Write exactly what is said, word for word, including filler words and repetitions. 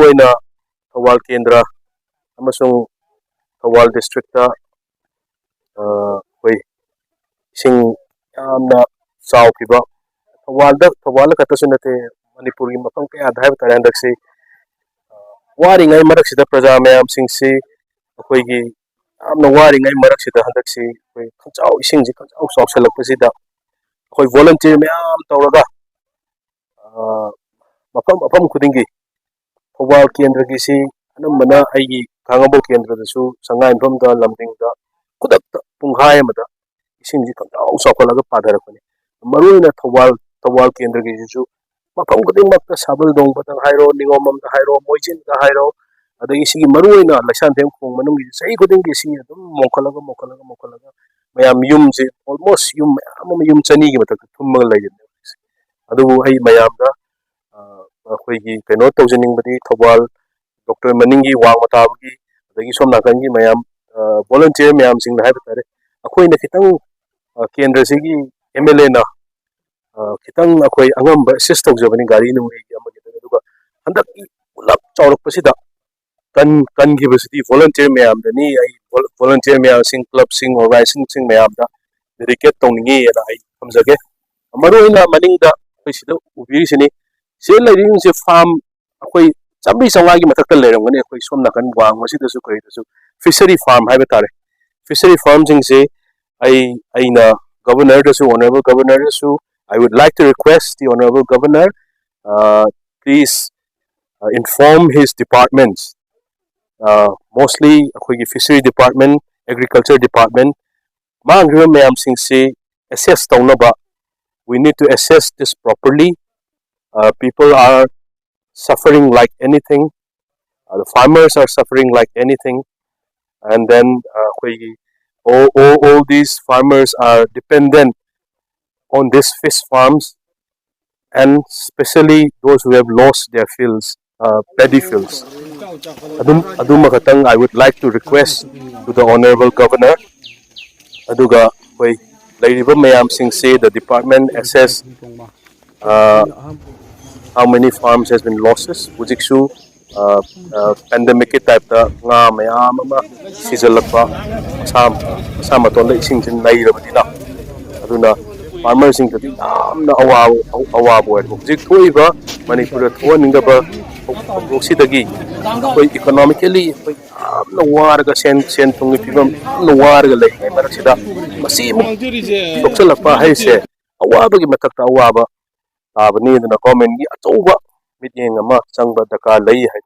ꯑꯩꯅ ꯊꯧꯕꯥꯜ ꯀꯦꯟꯗ꯭ꯔ ꯑꯃꯁꯨꯡ ꯊꯧꯕꯥꯜ ꯗꯤꯁꯇ꯭ꯔꯤꯛꯇ ꯑꯩꯈꯣꯏ ꯏꯁꯤꯡ ꯌꯥꯝꯅ ꯆꯥꯎꯈꯤꯕ, ꯊꯧꯕꯥꯜꯗ ꯊꯧꯕꯥꯜꯗ ꯈꯛꯇꯁꯨ ꯅꯠꯇꯦ, ꯃꯅꯤꯄꯨꯔꯒꯤ ꯃꯐꯝ ꯀꯌꯥꯗ ꯍꯥꯏꯕ ꯇꯥꯔꯦ, ꯍꯟꯗꯛꯁꯤ ꯋꯥꯔꯤꯉꯩ ꯃꯔꯛꯁꯤꯗ ꯄ꯭ꯔꯖꯥ ꯃꯌꯥꯝꯁꯤꯡꯁꯤ ꯑꯩꯈꯣꯏꯒꯤ ꯌꯥꯝꯅ ꯋꯥꯔꯤꯉꯩ ꯃꯔꯛꯁꯤꯗ ꯍꯟꯗꯛꯁꯤ ꯑꯩꯈꯣꯏ ꯈꯪꯆꯥꯎ ꯏꯁꯤꯡꯁꯤ ꯈꯪꯆꯥꯎ ꯆꯥꯎꯁꯜꯂꯛꯄꯁꯤꯗ ꯑꯩꯈꯣꯏ ꯚꯣꯂꯟꯇꯤꯌꯔ ꯃꯌꯥꯝ ꯇꯧꯔꯒ ꯃꯐꯝ ꯃꯐꯝ ꯈꯨꯗꯤꯡꯒꯤ ꯊꯧꯕꯥꯜ ꯀꯦꯟꯗ꯭ꯔꯒꯤꯁꯤ ꯑꯅꯝꯕꯅ ꯑꯩꯒꯤ ꯈꯥꯡꯉꯕꯣꯛ ꯀꯦꯟꯗ꯭ꯔꯗꯁꯨ ꯁꯉꯥꯏꯌꯨꯝꯐꯝꯗ ꯂꯝꯗꯤꯡꯗ ꯈꯨꯗꯛꯇ ꯄꯨꯡꯈꯥꯏ ꯑꯃꯗ ꯏꯁꯤꯡꯁꯤ ꯈꯪꯆꯥꯎ ꯆꯥꯎꯈꯠꯂꯒ ꯄꯥꯊꯔꯛꯄꯅꯤ꯫ ꯃꯔꯨꯑꯣꯏꯅ ꯊꯧꯕꯥꯜ ꯊꯧꯕꯥꯜ ꯀꯦꯟꯗ꯭ꯔꯒꯤꯁꯤꯁꯨ ꯃꯐꯝ ꯈꯨꯗꯤꯡꯃꯛꯇ ꯁꯥꯕꯜꯗꯣꯡꯕꯗ ꯍꯥꯏꯔꯣ, ꯅꯤꯉꯣꯝꯕꯝꯗ ꯍꯥꯏꯔꯣ, ꯃꯣꯏꯖꯤꯡꯗ ꯍꯥꯏꯔꯣ, ꯑꯗꯒꯤ ꯁꯤꯒꯤ ꯃꯔꯨꯑꯣꯏꯅ ꯂꯩꯁꯥꯟꯊꯦꯝ ꯈꯣꯡ ꯃꯅꯨꯡꯒꯤ ꯆꯍꯤ ꯈꯨꯗꯤꯡꯒꯤ ꯏꯁꯤꯡ ꯑꯗꯨꯝ ꯃꯣꯡꯈꯠꯂꯒ ꯃꯣꯡꯈꯠꯂꯒ ꯃꯣꯡꯈꯠꯂꯒ ꯃꯌꯥꯝ ꯌꯨꯝꯁꯦ almost ꯌꯨꯝ ꯃꯌꯥꯝ ꯑꯃ ꯌꯨꯝ ꯆꯅꯤꯒꯤ ꯃꯊꯛꯇ ꯊꯨꯝꯃꯒ ꯂꯩꯔꯤꯕꯅꯦ ꯍꯧꯖꯤꯛꯁꯦ꯫ ꯑꯗꯨꯕꯨ ꯑꯩ ꯃꯌꯥꯝꯗ ꯑꯩꯈꯣꯏꯒꯤ ꯀꯩꯅꯣ ꯇꯧꯖꯅꯤꯡꯕꯗꯤ ꯊꯧꯕꯥꯜ ꯗꯣꯛꯇꯔ ꯃꯅꯤꯡꯒꯤ ꯋꯥꯡꯃ ꯇꯥꯕꯒꯤ ꯑꯗꯒꯤ ꯁꯣꯝ ꯅꯥꯀꯟꯒꯤ ꯃꯌꯥꯝ ꯚꯣꯂꯟꯇꯤꯌꯔ ꯃꯌꯥꯝꯁꯤꯡꯅ ꯍꯥꯏꯕ ꯇꯥꯔꯦ, ꯑꯩꯈꯣꯏꯅ ꯈꯤꯇꯪ ꯀꯦꯟꯗ꯭ꯔꯁꯤꯒꯤ ꯑꯦꯝ ꯑꯦꯜ ꯑꯦꯅ ꯈꯤꯇꯪ ꯑꯩꯈꯣꯏ ꯑꯉꯝꯕ ꯑꯦꯁꯤꯁ ꯇꯧꯖꯕꯅꯤ ꯒꯥꯔꯤ ꯅꯨꯡꯂꯤꯒꯤ ꯑꯃꯒꯤ ꯑꯗꯨꯒ ꯍꯟꯗꯛꯀꯤ ꯄꯨꯂꯞ ꯆꯥꯎꯔꯛꯄꯁꯤꯗ ꯀꯟ ꯀꯟꯈꯤꯕꯁꯤꯗꯤ ꯚꯣꯂꯟꯇꯤꯌꯔ ꯃꯌꯥꯝꯗꯅꯤ꯫ ꯑꯩ ꯚꯣꯂꯟꯇꯤꯌꯔ ꯃꯌꯥꯝꯁꯤꯡ, ꯀ꯭ꯂꯕꯁꯤꯡ, ꯑꯣꯔꯒꯅꯥꯏꯖꯦꯁꯟꯁꯤꯡ ꯃꯌꯥꯝꯗ ꯗꯦꯗꯤꯀꯦꯠ ꯇꯧꯅꯤꯡꯉꯤ ꯍꯥꯏꯅ ꯑꯩ ꯊꯝꯖꯒꯦ꯫ ꯃꯔꯨꯑꯣꯏꯅ ꯃꯅꯤꯡꯗ ꯑꯩꯈꯣꯏ ꯁꯤꯗ ꯎꯕꯤꯔꯤꯁꯤꯅꯤ, ꯁꯤꯗ ꯂꯩꯔꯤꯁꯤꯡꯁꯦ ꯐꯥꯝ ꯑꯩꯈꯣꯏ ꯆꯥꯝꯃꯔꯤ ꯆꯥꯝꯃꯉꯥꯒꯤ ꯃꯊꯛꯇ ꯂꯩꯔꯝꯒꯅꯤ꯫ ꯑꯩꯈꯣꯏ ꯁꯣꯝ ꯅꯥꯀꯟ ꯋꯥꯡꯃꯁꯤꯗꯁꯨ ꯀꯔꯤꯗꯁꯨ ꯐꯤꯁꯔꯤ ꯐꯥꯔꯝ ꯍꯥꯏꯕ ꯇꯥꯔꯦ꯫ ꯐꯤꯁꯔꯤ ꯐꯥꯔꯝꯁꯤꯡꯁꯦ ꯑꯩ ꯑꯩꯅ ꯒꯕꯔꯅꯔꯗꯁꯨ, honourable ꯒꯕꯔꯅꯔꯗꯁꯨ, I would like to request the honorable governor, uh, please uh, inform his departments, uh, mostly ꯑꯩꯈꯣꯏꯒꯤ ꯐꯤꯁꯔꯤ ꯗꯤꯄꯥꯔꯠꯃꯦꯟ, ꯑꯦꯒ꯭ꯔꯤꯀꯜꯆꯔ ꯗꯤꯄꯥꯔꯠꯃꯦꯟ, ꯃꯥꯡꯈ꯭ꯔꯤꯕ ꯃꯌꯥꯝꯁꯤꯡꯁꯤ ꯑꯦꯁꯦꯁ ꯇꯧꯅꯕ, we need to assess this properly. Uh, people are suffering like anything. Uh, the farmers are suffering like anything. And then uh, ꯑꯩꯈꯣꯏꯒꯤ all, all, all these farmers are dependent on these fish farms, and specially those who have lost their fields, uh, paddy fields. ꯑꯗꯨꯝ ꯑꯗꯨꯃ ꯈꯛꯇꯪ I would like to request to the honorable governor. ꯑꯗꯨꯒ ꯑꯩꯈꯣꯏ ꯂꯩꯔꯤꯕ ꯃꯌꯥꯝꯁꯤꯡꯁꯤ the department assess uh, how many farms has been losses. ꯍꯧꯖꯤꯛꯁꯨ ꯄꯦꯟꯗꯦꯃꯤꯛꯀꯤ ꯇꯥꯏꯞꯇ ꯉꯥ ꯃꯌꯥꯝ ꯑꯃ ꯁꯤꯖꯤꯜꯂꯛꯄ, ꯃꯁꯥ ꯃꯁꯥ ꯃꯇꯣꯟꯗ ꯏꯁꯤꯡꯁꯤ ꯅꯩꯔꯕꯅꯤꯅ, ꯑꯗꯨꯅ ꯐꯥꯔꯃꯔꯁꯤꯡꯗꯗꯤ ꯌꯥꯝꯅ ꯑꯋꯥꯕ ꯑꯋꯥꯕ ꯑꯣꯏꯔꯦ꯫ ꯍꯧꯖꯤꯛ ꯊꯣꯛꯏꯕ ꯃꯅꯤꯄꯨꯔꯗ ꯊꯣꯛꯍꯟꯅꯤꯡꯗꯕ ꯊꯧꯗꯣꯛꯁꯤꯗꯒꯤ ꯑꯩꯈꯣꯏ ꯏꯀꯣꯅꯣꯃꯤꯀꯦꯜꯂꯤ ꯑꯩꯈꯣꯏ ꯌꯥꯝꯅ ꯋꯥꯔꯒ, ꯁꯦꯟ ꯁꯦꯟ ꯊꯨꯝꯒꯤ ꯐꯤꯕꯝ ꯌꯥꯝꯅ ꯋꯥꯔꯒ ꯂꯩꯔꯤꯉꯩ ꯃꯔꯛꯁꯤꯗ ꯃꯁꯤꯃꯨꯛ ꯁꯣꯛꯆꯜꯂꯛꯄ ꯍꯥꯏꯁꯦ ꯑꯋꯥꯕꯒꯤ ꯃꯊꯛꯇ ꯑꯋꯥꯕ ꯇꯥꯕꯅꯤ꯫ ꯑꯗꯨꯅ ꯒꯣꯔꯃꯦꯟꯒꯤ ꯑꯆꯧꯕ ꯃꯤꯠꯌꯦꯡ ꯑꯃ ꯆꯪꯕ ꯗꯔꯀꯥꯔ ꯂꯩ ꯍꯥꯏ꯫